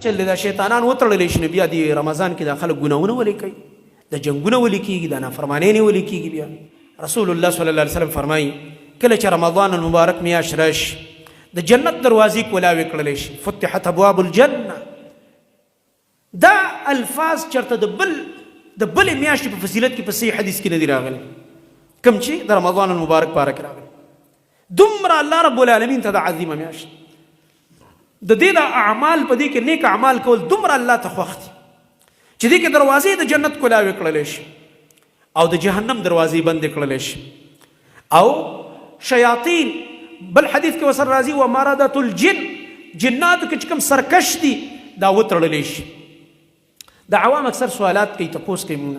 چل دا شیطانان وتړل شي، بیا دی رمضان کې د خلک ګناونه ولې کوي، د جنگونه ولې کیږي، د نافرمانی نه ولې کیږي؟ بیا رسول الله صلی الله علیه وسلم فرمایي، کله چې رمضان المبارک میاشت راشي، د جنت دروازې کولاوې کړل شي، فتحت ابواب الجنه. دا الفاظ چرته د بل د بلې میاشتې په فضیلت کې په صحیح حدیث کې نه دی راغلی کوم چې د رمضان المبارک په اړه کې راغلی. دومره الله رب العالمین ته د عظیمه میاشت د دې د اعمال په دې کې نیک اعمال کول دومره الله ته خوښ دي چې دې کې دروازې د جنت کولاوې کړل شي او د جهنم دروازې بند کړل شي او شیاطین. بل حدیث کې وسره راځي، ومردت الجن، جناتو کې چې کوم سرکش دي دا وتړل شي. د عوام اکثر سوالات کوي، تپوس کوي مونږ،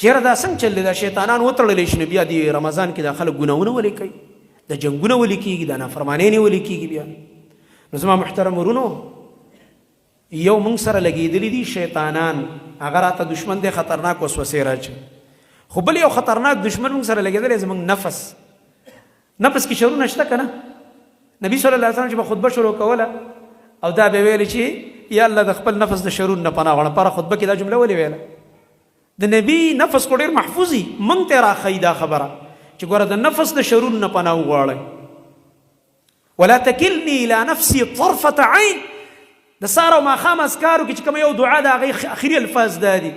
چیرې دا څنګه چل دا شیطانان وتړل شي، بیا دی رمضان کې د خلک ګناونه ولې کوي، د جنگونه ولې کیږي، د نافرمانی نه ولې کیږي؟ بیا نو زما محترم ورونو، یو مونږ سره لګېدلي دي شیطانان، هغه راته دشمن دی، خطرناک وسوسې راچي. خو بل یو خطرناک دشمن مونږ سره لګېدلی زمونږ نفس. نفس کې شرونه شته که نه؟ نبی صلی الله علیه وسلم چې به خطبه شروع کوله او دا به ویل چې یا الله، د خپل نفس د شرون نه پناه غواړم. پر خطبه کې دا جمله ولې ویله؟ د نبی نفس خو ډېر محفوظي، مونږ ته راښیي دا خبره چې ګوره، د نفس د شرون نه پناه وغواړئ. ولا تکلني الى نفسي طرفة عین. د سهار او ماښام اذکارو کې چې کوم یو دعا ده، هغې اخري الفاظ دا دي: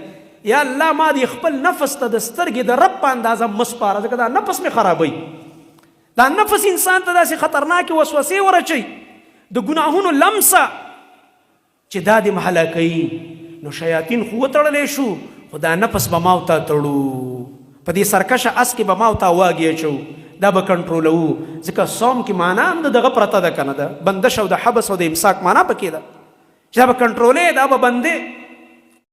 یا الله، ما دې خپل نفس ته د سترګې د رب په اندازه مه سپاره، ځکه دا نفس مې خرابوي. دا نفس انسان ته داسې خطرناکې وسوسې ورچوي، د ګناهونو لمسه چې دا دې هلاکوي. نو شیاطین خو وتړلی شو، خو دا نفس به ما او تا تړو. په دې سرکشه اس کې به ما او تا واګي اچو، دا به کنټرولوو، ځکه صوم کې معنا هم د دغه پرته ده که نه؟ ده بندش او د حبس او د امساک معنا پکې ده چې دا به کنټرولې، دا به بندې.